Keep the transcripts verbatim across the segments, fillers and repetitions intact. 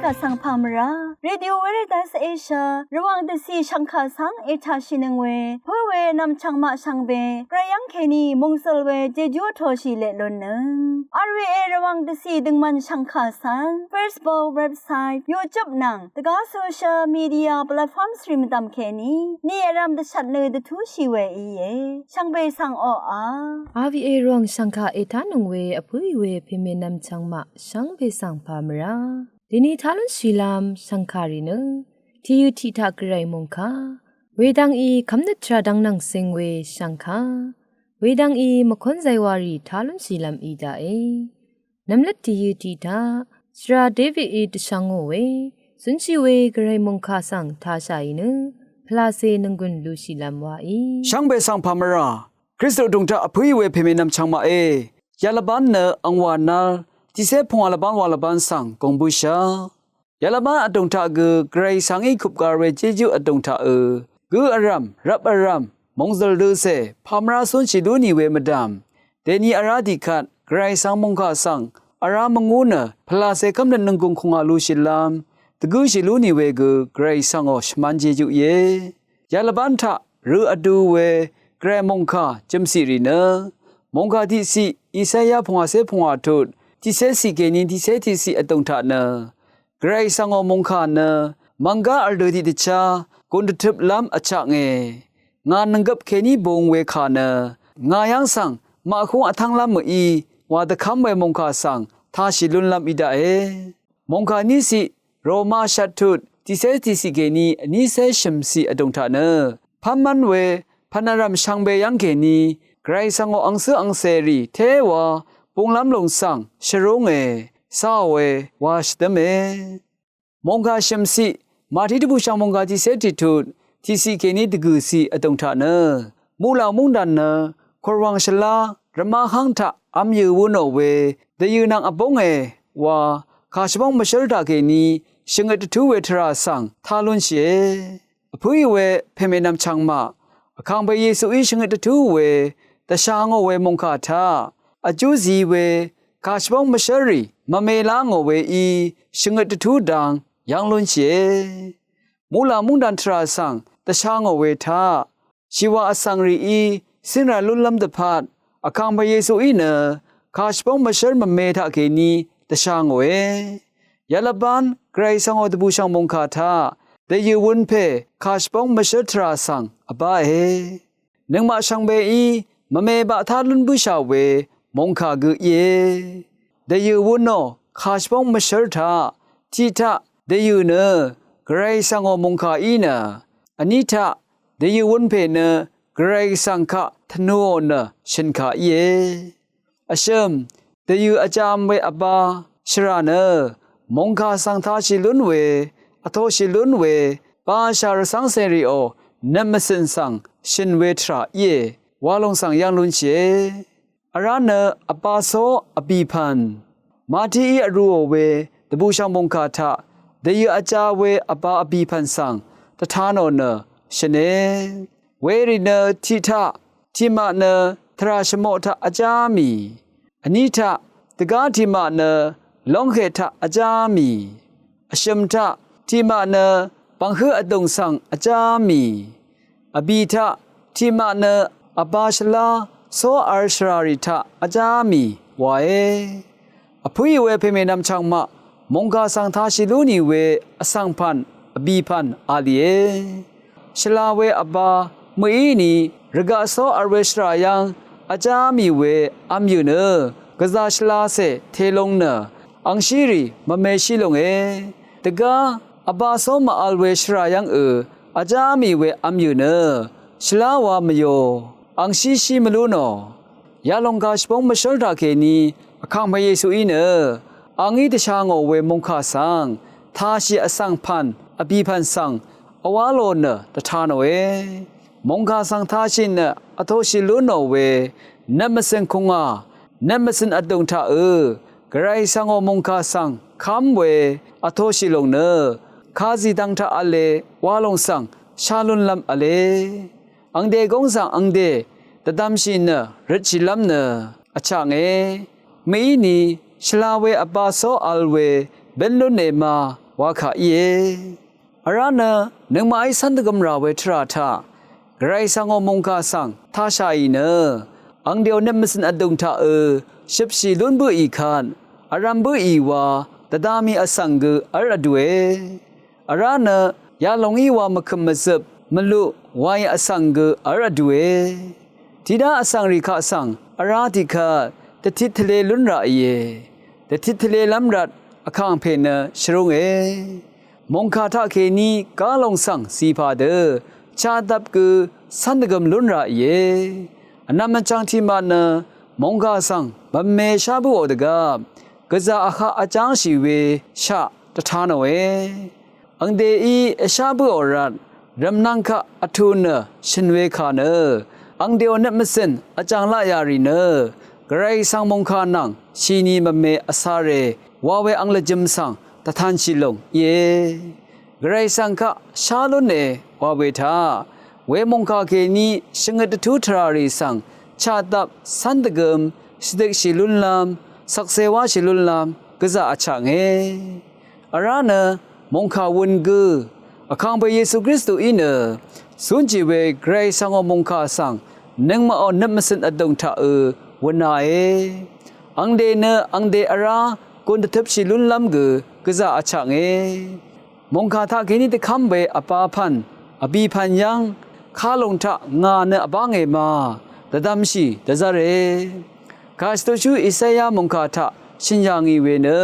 Vsvng pà mvrá Radio Veritas Asia Rvwàng dvcì shvngkà svng ètàshìnøng we pǿ we nv̀mchv̀ng maq shvngbe gvray yv́ng kèní mòngzø̀l we jejú vtoshì leq lunnøng. R V A Rvwàng dvcì døngmvn shvngkà svng Facebook, website, YouTube nvng dvgá social media platforms rì mvdv̀m kèní ni vrv̀m dvshvt nø dvtúshì we íe. Shvngbe svng oqà R V A Rvwàng shvngkà ètánøng we vpǿì we pèmè nv̀mchv̀ng maq shvngbe svng pà mvrá dèni tá lúnshìlv́m shv̀ngkàrì nø tìyø tiq taq gvray mòngkà wedvng í kv́mnøt tvrà dvng nvng sing we shv̀ngkà wedvng í mvkónzay warì tá lúnshìlv́m í daqe. Nvmløt tìyø tiq taq shvra Davidí dvshvngò we zúnshì we gvray mòngkà svng tāshàì nø pvlacè nònggùn lushìlv́m waí shvngbe svng pà mvrá Kristu vdùng taq vpǿì we pèmè nv̀mchv̀ng maqe. Yalvbán nø angwà nal tiqcé pungwà lvbán wa lvbán svng gùng bǿshà. Yalvbán vdùng taq gø gvray svngí kupgar we jejú vdùng taqø gǿ vrv̀m rvp vrv̀m mòngzø̀l døcè pà mvrá cúnshì lú nì we mvdv̀m dèni vrá tiqkvt gvray svng mòngkà svng vrá mvngú nø pvlacè kv́mnøt nònggùng kùngà lushìlv́m dvgǿshì lú nì we gø gvray svngò shvmán jejú íe. Yalvbán taq rø vdu we gvray mòngkà jø̀mciq rì nø mòngkà tiqciq Isaya pungwàcé pungwà tut tiqcé ciq kèní tiqcé tiqciq vdùng taq nø gvray svngò mòngkà nø mv̀nggá vl dø tiqdvchá gùn dvtøplv́m vchaknge. Ngà nònggøp kèní būng we kà nø ngà yv́ng svng maqhúng vtv́nglv́m mø̀í wa dvkv́m we mòngkà svng tāshì lúnlv́m í daqe. Mòngkà níciq Roma shvt tut tiqcé tiqciq kèní vnícé shø̀mciq vdùng taq nø pv́nmv́n we pv̀n vrv̀m shvngbe yv́ng kèní gvray svngò angcǿ angcèrì téwa būnglv́m lùng svng shvrúnge cáòe wa shvdǿme. Mòngkà shø̀mciq Màtí dvbùshv̀ng mòngkà tiqcé tiqtut tiqciq kèní dvgø̀ciq vdùng taq nø muqlàng múngdàn nø kùrwàng shvlá rvmá hv́ng taq v̄m yø̀ wūnò we dvyø̀ nvng vbúnge wa kà shvbóng mvshǿr taq kèní shvngøt dvtú we tvrà svng tá lúnshìe. Vpǿì we pèmè nv̀mchv̀ng maq Vkàngpè Yesuí shvngøt dvtú we dvsha ngò we mòngkà taq vjú zi we kà shvbóng mvshǿrrì mvme lá ngò weí shvngøt dvtú dang yv́ng lúnshìe. Muqlàng múngdàn tvrà svng dvsha ngò we taq shìwà vsvng rìí cíngrà lúnlv́m dvpvt Vkàngpè Yesuí nø kà shvbóng mvshǿr mvme taq kèní dvsha ngòe. Yalvbán gvray svngò dvbùshv̀ng mòngkà taq dvyø̀ wūn pè kà shvbóng mvshǿr tvrà svng vbáe. Nøngmaq shvngbeí mvme baq tá lún bǿshà we mòngkà gø íe. Dvyø̀ wūnò kà shvbóng mvshǿr taq tiq taq dvyø̀ nø gvray svngò mòngkà í nø vní taq dvyø̀ wūn pè nø gvray svng kaq tvnuò nø shø̀nkà íe. Vshø̀m dvyø̀ vjam we vbā shvrà nø mòngkà svng tāshì lún we vtoshì lún we bashà rvcv́ng cèrìò nøt mvcø̀n svng shø̀n we tvrà íe wa lòng svng yv́ng lúnshìe. Vrá nø vbā có vbìpv̀n Màtíí vrūò we dvbùshv̀ng mòngkà taq dvyø̀ vjā we vbā vbìpv̀n svng dvtā nò nø shø̀ne. Werì nø tiq taq tiqmaq nø tvrà shvmoq taq vjá mì. Vní taq dvgá tiqmaq nø lóngkè taq vjá mì. Vshø̀m taq tiqmaq nø bv̀nghǿ vdùng svng vjá mì. Vbì taq tiqmaq nø vbā shvlá có v̄l shvràrì taq vjá mì wae. Vpǿì we pèmè nv̀mchv̀ng maq mòngkà svng tāshì lú nì we vsvng pv̀n vbì pv̀n a lìe. Shvla we vbā mø̀íni rvgaq có v̄l we shvrà yv́ng vjá mì we v̄m yø̀ nø gvzà shvlacè te lung nø angshírì mvmeshí lunge. Dvgá vbā có màvl we shvrà yv́ngø vjá mì we v̄m yø̀ nø shvlá wa mvyò angshíshí mvlú nò. Yalòng kà shvbóng mvshǿl taqkèní Vkàngpè Yesuí nø angí dvsha ngò we mòngkà svng tashì vsvng pv̀n vbì pv̀n svng vwá lò nø dvta nòe. Mòngkà svng tashì nø vtoshì lú nò we nøt mvcø̀n kùngà nøt mvcø̀n vdùng taqø Gvray svngò mòngkà svng kv́m we vtoshì lòng nø kazì dvng taq v̄le wa lòng svng shá lúnlv́m v̄le. Angde góng svng angde dvdvmshì nø røtshìlv́m nø vchaknge. Mø̀íni shvla we vbā có v̄l we bǿn lún èma wa kà íe. Vrá nø nøngmaqí cv́n dvgøm rà we tvrà taq Gvray svng ò mòngkà svng tashàì nø angdèò nøt mvcø̀n vdùng taq ø shøpshì lún bǿì kvt vrv̄m bǿì wa dvda mì vsvng gø v́l vdùe. Vrá nø yalòng í wa mvkø̀m mvzøp mvluq waì vsvng gø v́l vdùe. Tiqdá vsvng rì kaq svng vrá tiqkvt dvtit tvlē lún ràìe. Dvtit tvlēlv́m rvt vkàngpè nø shvrúnge. Mòngkà taqkèní gálong svng zìpà dø chadvp gø cv́n dvgøm lún ràìe. Vnvm vchvng tiqmaq nø mòngkà svng mvme shá bǿò dvgvp gvzà vhaq vjángshì we shaq dvta nòe. Angdeí èshá bǿò rvt rv̀mnvng kaq vtù nø shø̀n we kà nø angdèò nøt mvcø̀n vjàng laqyà rì nø Gvray svng mòngkà nvng shìni mvme vsare wa we ang lvjø̄m svng dvtanshì lùng íe. Gvray svng kaq shá lúne wa we taq we mòngkà kèní shvngøt dvtú tvrà rì svng chadvp cv́n dvgøm shvdøkshì lúnlv́m shvkse wáshì lúnlv́m gvzà vchv̀nge. Vrá nø mòngkà wøn gǿ vkàngpè Yesu Kristuí nø zúnjì we Gvray svng ò mòngkà svng nøngmaqò nøt mvcø̀n vdùng taq ø wø̄nae. Angde nø angde vrá gun dvtøpshì lúnlv́m gø gvzà vchv̀nge. Mòngkà taqkèní dvkv́m we vbā pv̀n vbì pv̀n yv́ng kalùng taq ngà nø vbánge ma dvdvmshì dvzv́re. Kàshvtutshú Isaya mòngkà taq shø̀n yà ngì we nø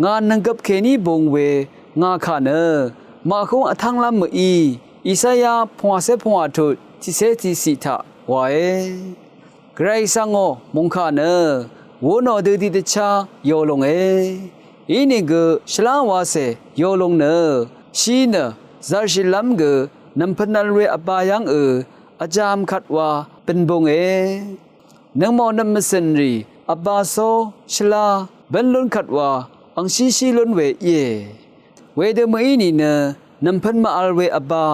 ngà nònggøp kèní bung we ngà kà nø màhúng vtv́nglv́m mø̀í. Isaya pungwàcé pungwà tut tiqcé tiqciq taq wae. Gvray svng ò mòngkà nø wunò dø tiqdvchá yò lúnge. Inìgø shvlá wacè yò lúng nø shí nø zv̀rshìlv́m gø nv̀mpø̄n vl we vbā yv́ng ø vjv̄m kvt wa bø̄n búnge. Nøngmò nøt mvcø̀n rì vbā só shvlá bǿn lún kvt wa angshíshí lún we íe. Wedø mø̀í nìnø nv̀mpø̄n màvl we vbā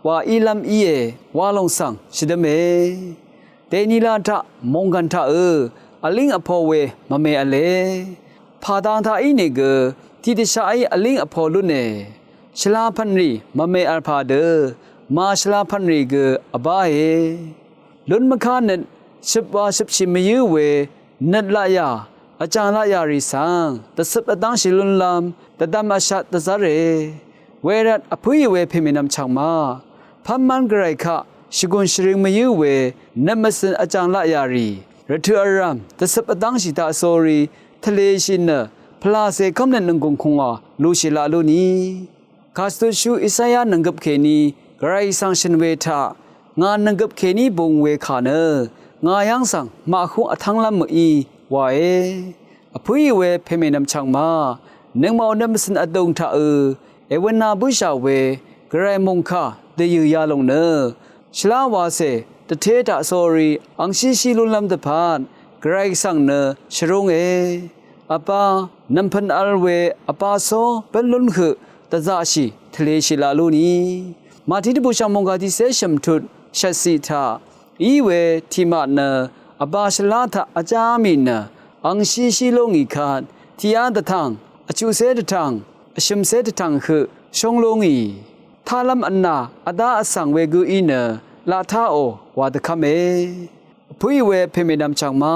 wa ílv́m íe wa lòng svng shvdǿme. Dènila taq mònggv̀n taq ø vlíng vpo we mvme v̄le. Pàdang taq ínìgø tiqdvshaqí vlíng vpo lúne. Shvlá pv̀nrì mvme v̄l pà dø màshvlá pv̀nrì gø vbáe. Lún mvká nøt shøp wa shøpshì mvyǿ we nøt laqyà vjàng laqyà rì svng dvcøp dvdv́ngshì lúnlv́m dvdvm vshat dvzv́re. Wervt vpǿì we pèmènvm chv̀ng ma pv́nmv́n Gvray kaq shvgùn shvring mvyǿ we nøt mvcø̀n vjàng laqyà rì rvtø̀ vrv̀m dvcøp dvdv́ngshì taq sórí tvlēshì nø pvlàcè kv́mnøt nònggùng kùngwà lúshì laq lú ni. Kàshvtutshú Isaya nònggøp kèní Gvray svng shø̀n we taq ngà nònggøp kèní bung we kà nø ngà yv́ng svng màhúng vtv́nglv́m mø̀í wae. Vpǿì we pèmènvm chv̀ng ma nøngmaqò nøt mvcø̀n vdùng taq ø èwø̄nā bǿshà we Gvray mòngkà dvyø̀ yalòng nø shvlá wacè dvté taq sórí angshíshí lúnlv́m dvpvt Gvray svng nø shvrúnge. Vbā nv̀mpø̄n v̄l we vbā só bǿn lún høq dvzaqshì tvlēshì laq lú ni. Màtí dvbùshv̀ng mòngkà tiqcé shø̀m tut shvtciq taq í we tiqmaq nø vbā shvlá taq vjá mì nø angshíshí lú ngì kvt tiqyá dvtv̀ng vchuqcé dvtv̀ng vshø̀mcé dvtv̀ng høq shóng lú ngì. Tálv́m vnà vdá vsvng we gǿí nø laq táò wa dvkv́me. Vpǿì we pèmènvm chv̀ng ma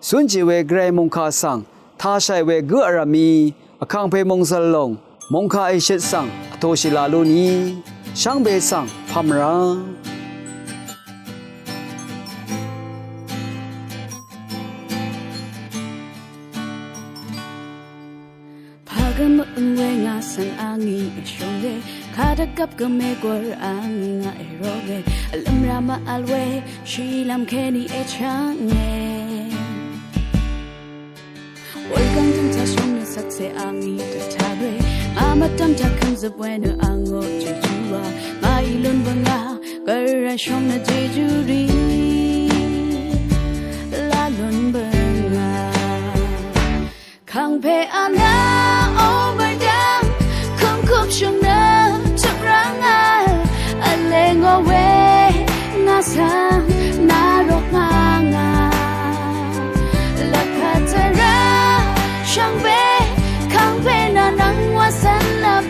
zúnjì we Gvray mòngkà svng tashàì we gǿ vrv̀mí vkàngpè mòngzv̀l lòng mòngkà èshøt svng vtōshì laq lú ni. Shvngbe svng pà mvrv̄ng pàgø mø̀øng we ngà svng angí èshónge. Kadvgvp gø mègwvr angí ngà èrónge. Vlømra màvl we shìlv́m kèní èchv́nge. Wulgv̀ng dø̀ng taq shóng nø shvkse angí dvtagwe. Ngà mvdv̀m taq kv́mzøp we nø angó jejú wa. Ngàí lún bøngà gvray shóng nø jejú rì laq lún bøngà. Kàngpè anà ò mvrdv̀ng kùmkup shø̀ng nø tøp rvngà. Vlē ngò we ngà svng nà rok ngà ngà. Lvpat tvrà shvngbe kàngpè nø nvng wa svn lvp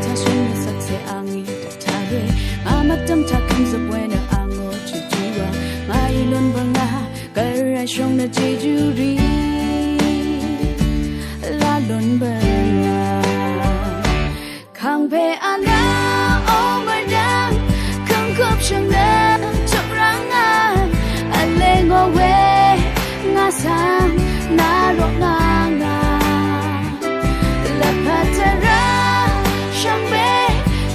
Tashung nø sakse angi tatare. Ngà mvtøm takøm zøpwe nø ango chijura. Ngà ilon banga. Gvray shung nø jijuri. Lalon banga. Kangpe ana omerdang. Kangkup shung nø chukranga. Aleng owe. Ngà sang. Narok nganga. Lvpvt tvrà shvngbe,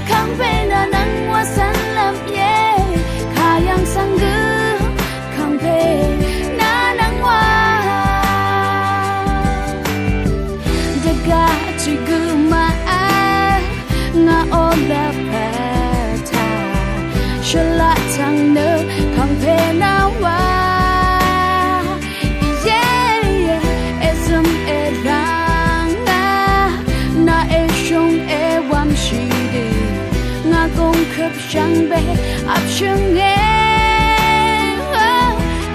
kangpe nà nvng wà cv̄n lvp ye, kayv̀ng svng gø, kangpe nà nvng wà. Dvgaq tiq gø màvl, ngà o lvpvt taq, shvlaq tvng nø, kangpe nà wà. Ye, ye, èzøm èrvng a, nà èshung èwvmshì dø, ngà gùngkøp shvngbe, apshøng e,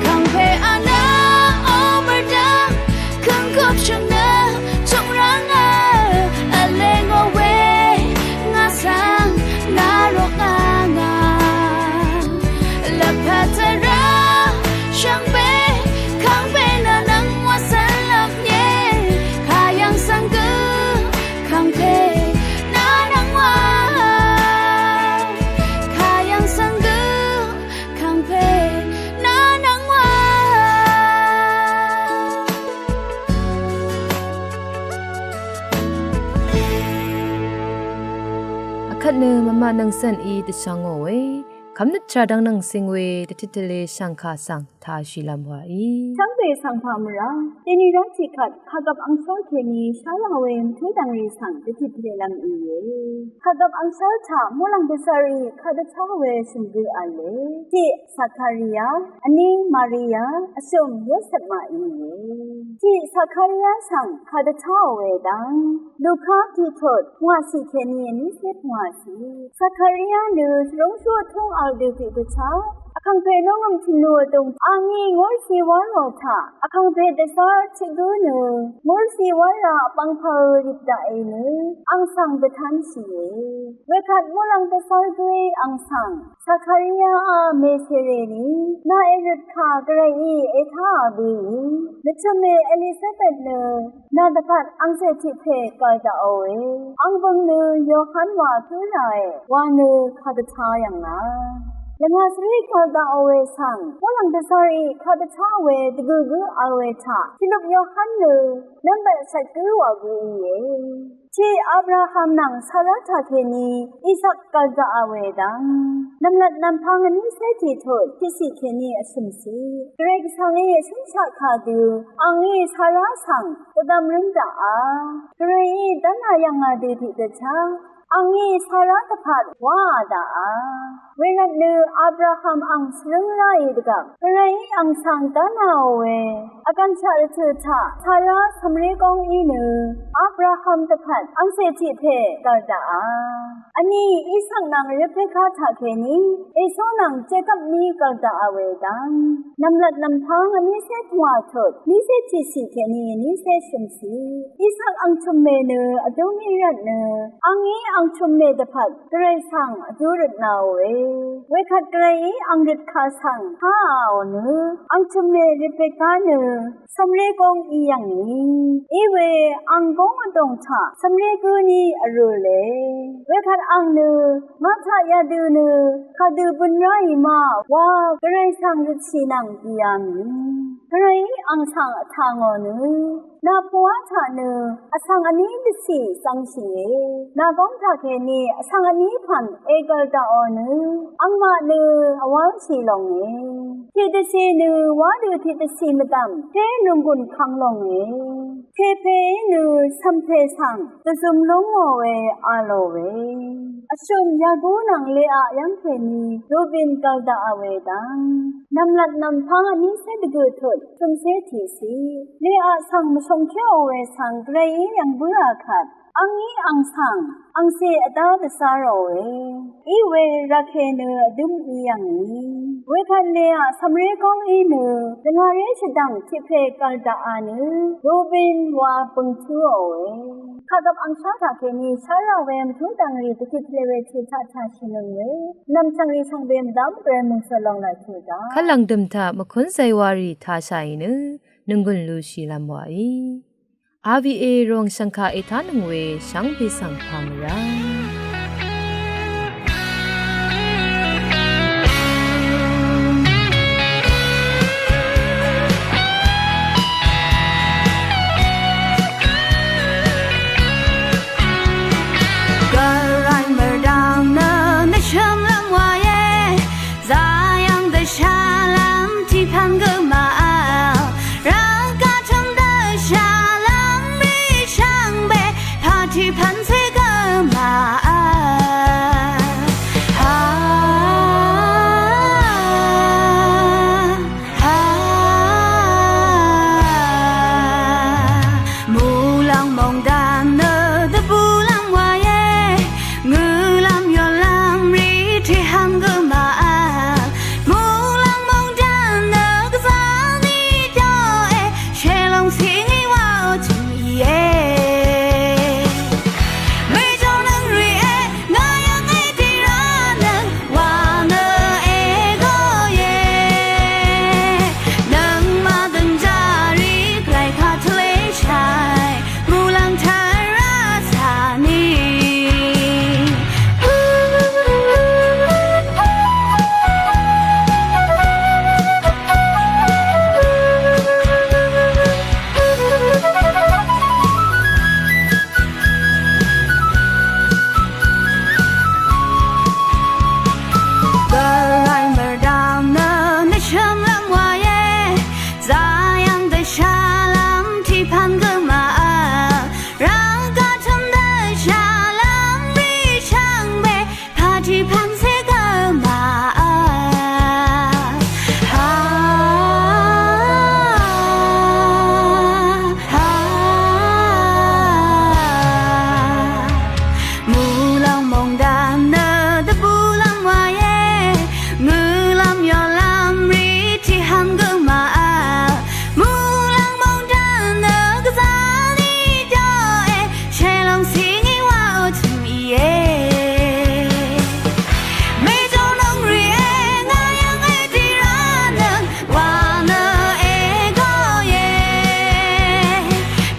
kangpe ana, omerdang, køngkøp shvngbe, chukranga, vleng owe, ngà svng, narok nganga. Lvpvt tvrà shvngbe, kangpe nà nvng wà cv̄n lvp ye, kayv̀ng svng gø, kangpe nà nvng wà, kayv̀ng svng gø, kangpe nà nvng wà. Akvt nø mvmaq nvng cv̄n í dvchvng ngò we. Kvmnøt chadvng nvng sing we, dvtit tvle shv̀ngkà svng tashì lv́m wa í. Shvngbe svng pà mvrá, deni rá tiqkvt, kàgvp angshór kèní shálà we mvtú dv̀ngrì svng dvtit tvle lv́m íe. Kàgvp angshór taq, muqlàng dvzv́rì, kàdvchá we shø̀m gø v̄le. Tiq, Sakaria, vní Maria, vshø̀m Yosep màíe. Tiq, Sakaria svng, kàdvcháò we dv́ng. Luka tiqtut, pungwàcì kèní vnícé pungwàcì. Sakaria nø shvrúngshú vtúng vl dø tiqdvchá. Vkàngpè nóngø̀m tìnù vdùng, a ngí ngúrcì wá rò taq. Vkàngpè dvzv́r tiq gǿ nø, ngúrcì wá rà vbvngpv̄ rip daqì nø, ang svng dvtánshìe. Wekvt muqlàng dvzv́r gǿí ang svng. Sakaria a mèsèrè ni, nà èrøt kà gvrayí ètáà bøì. Nvchø̀mè Elisabet nø, nà dvpvt angcè tiq pè gv̀l daqòe. Ang bø̀ng nø Yohan wa pǿ ràe, wa nø kadvtā yv̀ngà. Lvngà svrí gv̀l daqò we svng, muqlàng dvzv́rì kadvtá we dvgø̀ gǿ vl we taq, tiqløp Yohan nø, nvmbat shvt gǿ wa gø íe. Tiq Abraham nvng Sara taqkèní Isak gv̀l daqà we dv́ng. Nv̀mlat nv̀mpvng vnícé tiqtut tiqciq kèní vshø̀mciq. Gvray Gvsvngí vshǿmshaq kadø, angí Sara svng dvdvm rǿn daqà. Gvrayí dv́nà yv̀ngà dø tiqdvchá. Angí Sara dvpvt wáà daqà. Wervt nø Abraham ang svrǿng ráì dvgvp, Gvrayí ang svng dv́nāò we. Vgv̀nshaq rvtø̀ taq, Sara cv̀mré góng í nø, Abraham dvpvt angcè tiq pè gv̀l daqà. Vní Isak nvng Rebeka taqkèní, Eso nvng Jekvp ní gv̀l daqà we dv́ng. Nv̀mlat nv̀mpv́ng vnícé pungwà tut, vnícé tiqciq kèní vnícé shø̀mciq. Isak angchø̀mmè nø vdúng í rvt nø, angí angchø̀mmè dvpvt, Gvray svng vjú røtnāòe. Wekvt Gvrayí ang røt kà svng háàò nø, angchø̀mmè Rebeka nø, cv̀mré góng í yv̀ngì. Iwe ang góng vdòng taq, cv̀mré gǿ ní vrø̀le. Wekvt ang nø, ngà taq yadø nø, kadø bøn ráì ma, wa, Gvray svng røtshì nvng dìá mì. Gvrayí ang svng vtà ngò nø, nà puqwá taq nø, vsvng vní dvcì zvngshìe. Nà góng taqkèní, vsvng vní pv̀n ègv̀l daqò nø, angmaq nø, vwálshì longe. Tiqdvcì nø, wá dø tiqdvcì mvdv̀m, té nònggùn kvng longe. Tepèí nø, cv̀mpè svng, dvzøm lúngò we, a lò we. Vshø̀m Yaku nvng Leaq yv́ng kèní, Rubin gv̀l daqà we dv́ng. Nv̀mlat nv̀mpv́ng vnícé dvgø̀ tut, shø̀mcé tiqciq. Leaq svng mvshòngkéò we svng Gvrayí yv̀ng bǿà kvt. Angí ang svng, angcè vdá dvzá ròe. Iwe Rakèl nø vdǿm í yv̀ngì. Wekvt Leaq cv̀mré góng í nø, lvngàré shvdv̀ng tiq pè gv̀l daqà nø, Rubin wa bø̀ng tǿòe. Kàgvp angshá taq kèní shá rà we mvtú dv̀ngrì dvgit le we chø̀taq tàshìnøng we nv̀mchv̀ngrì shvngbe mvdv́m Gvray mòngsø̀ lòng laq tùdaq. Kvlv̀ng dø̀m taq mvkún zaywà rì tashàì nø nònggùn lushìlv́m wàí. R V A rong shv̀ngkà ètánøng we shvngbe svng pà mvrá. Gvray mvrdv̀ng nø nvshø̀mlv́m wàe, zayv̀ng dvshàlv́m tiqpv̀n gø màvl, rvgaq tø̀m dvshàlv́m rì shvngbe, pà tiqpv̀n cé gø màvl. Ha. Muqlàng mòngdàn nø dvbùlv́m wàe, ngø̀lv́m yolv́m rì tihvng gø màvl. Muqlàng mòngdàn nø gvzà ní dø e, shèlòng cìngí wàò tø̀m íe. Mèjònøng rì e, ngà yv̀ng e dìránøng wa nø ègø íe. Nøngmaq dø̀ngjá rì Gvray kaq tvleshàì, muqlàng tvrà sà ní. Gvray mvrdv̀ng nø nvshø̀mlv́m wàe, zayv̀ng dvshàlv́m tiqpv̀n gø màvl, rvgaq tø̀m dvshàlv́m rì shvngbe, pà tiqpv̀n cé gø màvl. Ha. Ha. Muqlàng mòngdàn nø dvbùlv́m wàe, ngø̀lv́m yolv́m rì tihvng gø màvl. Muqlàng mòngdàn nø gvzà ní dø e, shèlòng cìngí wàò tø̀m íe. Mèjònøng rì e, ngà yv̀ng e dìránøng wa nø ègø íe.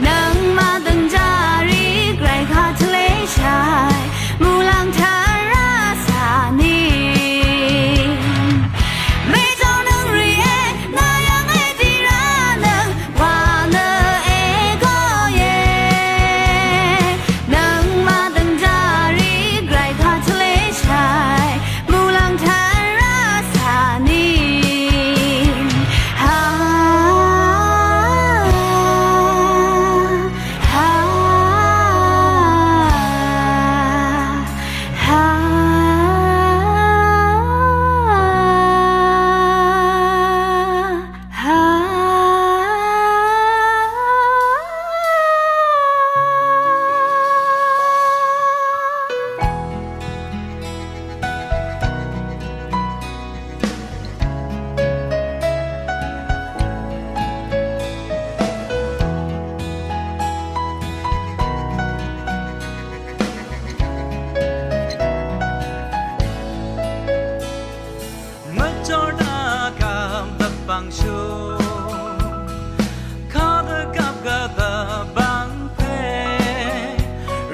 Nøngmaq dø̀ngjá rì Gvray kaq tvleshàì, muqlàng tvrà sà ní. Mèjònøng rì e, ngà yv̀ng e dìránøng wa nø ègø íe. Nøngmaq dø̀ngjá rì Gvray kaq tvleshàì, muqlàng tvrà sà ní. Ha. Ha. Ha. Ha. Mvjordvgvp dvbvng shú, kadvgvp gø dvbvng pè,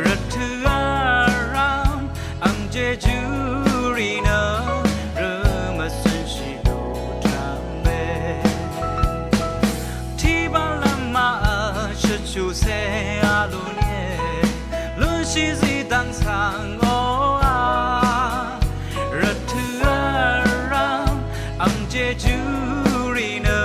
rvtø̀ vrv̀m ang Jejú rì nø, rø mvcø̀nshì lú tv̀ng mè. Tiqbv̀n lv́m màvl shvchuq cé a lún íe, lúnshì zí dv̀ng svng oqà. Rvtø̀ vrv̀m ang Jejú rì nø,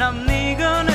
Nv̀mni gø